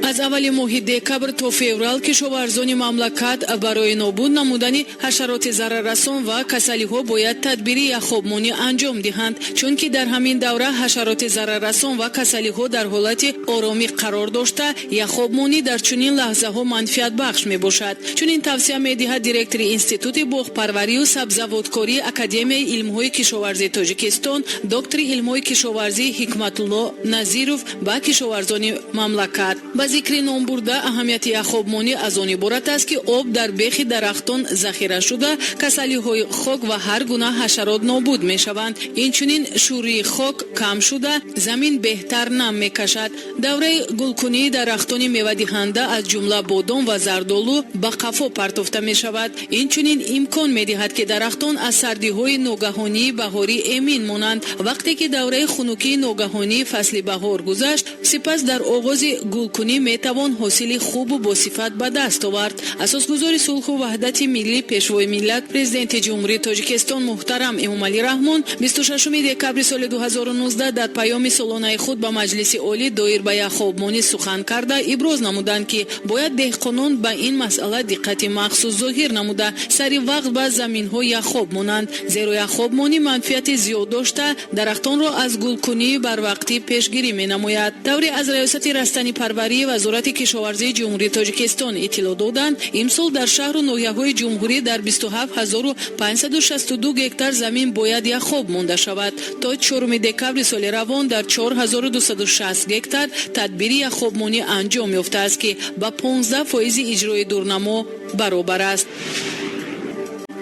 Аз аввали моҳи декабр то феврал кишоварзони мамлакат барои нобуд намудани ҳашароти зараррасон ва касалиҳо бояд тадбири яхобмонӣ анҷом диҳанд, чунки дар ҳамин давра ҳашароти зараррасон ва касалиҳо дар ҳолати оромӣ қарор дошта, яхобмонӣ дар чунин лаҳзаҳо манфиатбахш мебошад. Чунин тавсия медиҳад директори Институти боғпарварию сабзавоткории Академияи илмҳои кишоварзии Тоҷикистон, доктори илмҳои кишоварзӣ Ҳикматулло Назиров ба кишоварзони мамлакат. Ба зикри номбурда, аҳамияти яхобмонӣ аз он иборат аст, ки об дар бехи дарахтон захира шуда, касалиҳои хок ва ҳар гуна ҳашарот нобуд мешаванд. Инчунин шӯрии хок кам шуда, замин беҳтар нам мекашад. Давраи гулкунии дарахтони мевадиҳанда, аз ҷумла бодом ва зардолу, ба қафо партофта мешавад. Инчунин имкон медиҳад, ки дарахтон аз сардиҳои ногаҳонии баҳорӣ эмин монанд. Вақте ки давраи хунукии ногаҳонии фасли баҳор гузашт, сипас дар оғози гулкунӣ метавон ҳосили хубу босифат ба даст овард. Асосгузори сулҳу ваҳдати миллӣ, Пешвои миллат, Президенти Ҷумҳурии Тоҷикистон муҳтарам Эмомалӣ Раҳмон 26 декабри соли 2019 дар паёми солонаи худ ба Маҷлиси Олӣ доир ба яхобмонӣ сухан карда, иброз намуданд, ки бояд деҳқонон ба ин масъала диққати махсус зоҳир намуда, сари вақт ба заминҳо яхоб монанд, зеро яхобмонӣ манфиати зиёд дошта, дарахтонро аз гулкунии барвақтӣ пешгирӣ менамояд. Тавре аз Раёсати растанипарварии Вазорати кишоварзии Ҷумҳурии Тоҷикистон иттилоъ доданд, имсол дар шаҳру ноҳияҳои ҷумҳурӣ дар 27 562 гектар замин бояд яхоб монда шавад. То 4 декабри соли равон дар 4260 гектар тадбири яхобмонӣ анҷом ёфтааст, ки ба 15 фоизи иҷрои дурнамо баробар аст.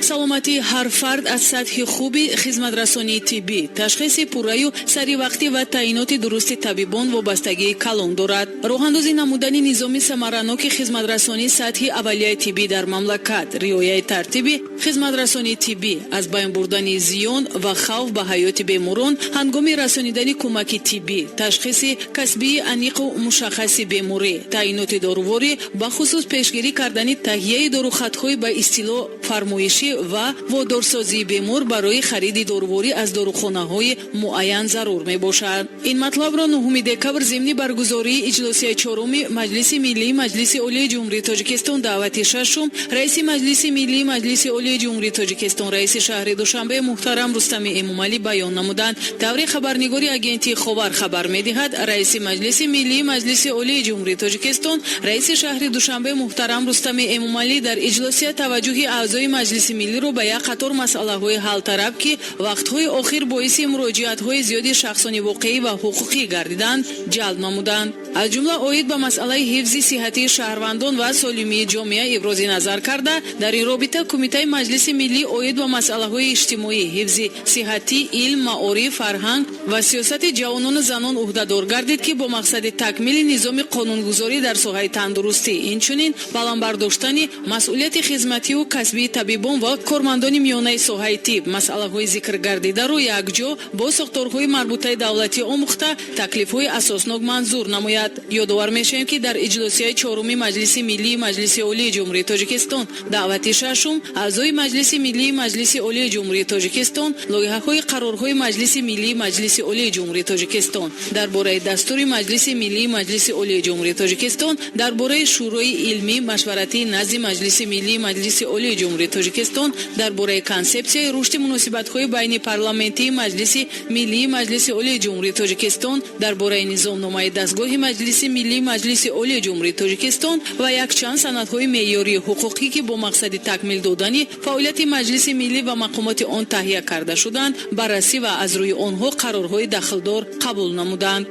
Саломатии ҳар фард аз сатҳи хуби хизматрасонии тиббӣ, ташхиси пурраю саривақтӣ ва таъиноти дурусти табибон вобастагии калон дорад. Роҳандозӣ намудани низоми самараноки хизматрасонии сатҳи аввалияи тиббӣ дар мамлакат, риояи тартиби хизматрасонии тиббӣ, аз байн бурдани зиён ва хавф ба ҳаёти беморон ҳангоми расонидани кӯмаки тиббӣ, ташхиси касбии аниқу мушаххаси беморӣ, таъиноти доруворӣ, бахусус пешгирӣ кардани таҳияи дорухатҳои ба истилоҳ фармоишӣ ва водорсозии бемор барои хариди доруворӣ аз дорухонаҳои муайян зарур мебошад. Ин матлабро 9 декабр зимни баргузории иҷлосияи чоруми Маҷлиси Миллии Маҷлиси Олии Ҷумҳурии Тоҷикистон, даъвати шашум, раиси Маҷлиси Миллии Маҷлиси Олии Ҷумҳурии Тоҷикистон, раиси шаҳри Душанбе муҳтарам Рустами Эмомалӣ баён намуданд. Тавре хабарнигори агентии «Ховар» хабар медиҳад, раиси Маҷлиси Миллии Маҷлиси Олии Ҷумҳурии Тоҷикистон, раиси шаҳри Душанбе муҳтарам Рустами Эмомалӣ дар иҷлосия таваҷҷӯҳи аъзои Маҷлиси Миллиро ба як қатор масъалаҳои ҳалтараб, ки вақтҳои охир боиси муроҷиатҳои зиёди шахсони воқеӣ ва ҳуқуқӣ гардиданд, ҷалб намуданд. Аз ҷумла оид ба масъалаи ҳифзи сиҳатии шаҳрвандон ва солимии ҷомеа ибрози назар карда, дар ин робита Кумитаи Маҷлиси Миллӣ оид ба масъалаҳои иҷтимоӣ, ҳифзи сиҳатӣ, илм, маориф, фарҳанг ва сиёсати ҷавонону занон ӯҳдадор гардид, ки бо мақсади такмили низоми қонунгузорӣ дар соҳаи тандурустӣ, инчунин баланд бардоштани масъулияти хизмативу касбии табибон ва кормандони миёнаи соҳаи тиб, масъалаҳои зикргардидаро якҷо бо сохторҳои марбутаи давлатӣ омӯхта, таклифҳои асоснок манзур намояд. Ёдовар мешавем, ки дар иҷлосияи чоруми Маҷлиси Миллии Маҷлиси Олии Ҷумҳурии Тоҷикистон, даъвати шашум, аъзои Маҷлиси Миллии Маҷлиси Олии Ҷумҳурии Тоҷикистон лоиҳаҳои қарорҳои Маҷлиси Миллии Маҷлиси Олии Ҷумҳурии Тоҷикистон дар бораи дастури Маҷлиси Миллии Маҷлиси Олии Ҷумҳурии Тоҷикистон дар бораи Шӯрои илмӣ машваратии назди Маҷлиси Миллии Маҷлиси Олии Ҷумҳурии Тоҷикистон, дар бораи консепсияи рушди муносибатҳои байнипарламентии Маҷлиси Миллии Маҷлиси Олии Ҷумҳурии Тоҷикистон, дар бораи низомномаи дастгоҳи Маҷлиси Миллии Маҷлиси Олии Ҷумҳурии Тоҷикистон ва якчанд санадҳои меъёрии ҳуқуқӣ, ки бо мақсади такмил додани фаъолияти Маҷлиси Миллӣ ва мақомоти он таҳия карда шуданд, баррасӣ ва аз рӯи онҳо қарорҳои дахлдор қабул намуданд.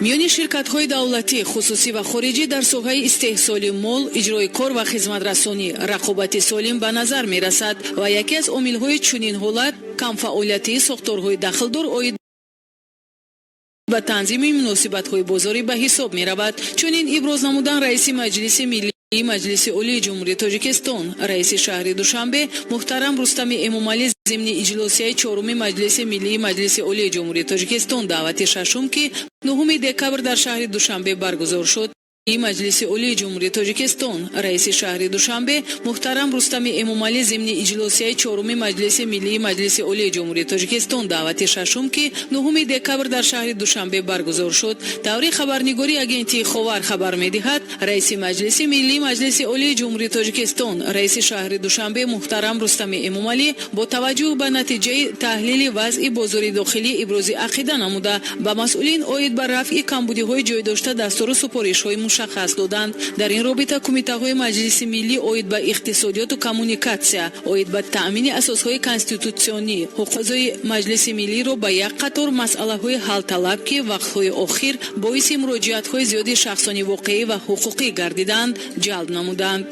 Миёни ширкатҳои давлатӣ, хусусӣ ва хориҷӣ дар соҳаи истеҳсоли мол, иҷрои кор ва хизматрасонӣ рақобати солим ба назар мерасад ва яке аз омилҳои чунин ҳолат камфаъолиятии сохторҳои дахлдор оид ба танзими муносибатҳои бозорӣ ба ҳисоб меравад. Чунин иброз намудан раиси Маҷлиси Миллии Маҷлиси Олии Ҷумҳурии Тоҷикистон, раиси шаҳри Душанбе муҳтарам Рустами Эмомалӣ зимни иҷлосияи чоруми Маҷлиси Миллии Маҷлиси Олии Ҷумҳурии Тоҷикистон, даъвати шашум, ки 9 декабр дар шаҳри Душанбе баргузор шуд. Маҷлиси Олии Ҷумҳурии Тоҷикистон, раиси шаҳри Душанбе муҳтарам Рустами Эмомалӣ зимни иҷлосияи чоруми Маҷлиси Миллии Маҷлиси Олии Ҷумҳурии Тоҷикистон даъвати шашум, ки 9 декабр дар шаҳри Душанбе баргузор шуд. Таври хабарнигори агентии Ховар хабар медиҳад, раиси Маҷлиси Миллии Маҷлиси Олии Ҷумҳурии Тоҷикистон, раиси шаҳри Душанбе муҳтарам Рустами Эмомалӣ бо таваҷҷӯҳ ба натиҷаи таҳлили вазъи бозори дохилӣ ибрози ақида намуда, ба масъулин оид ба рафъи камбудиҳои ҷой дошта дастуру супоришҳои мушаххас доданд. Дар ин робита кумитаҳои Маҷлиси Миллӣ оид ба иқтисодиёту коммуникатсия, оид ба таъмини асосҳои конститутсионӣ, ҳуқуқи Маҷлиси Миллиро ба як қатор масъалаҳои ҳалталаб, ки вақтҳои охир боиси муроҷиатҳои зиёди шахсони воқеӣ ва ҳуқуқӣ гардиданд, ҷалб намуданд.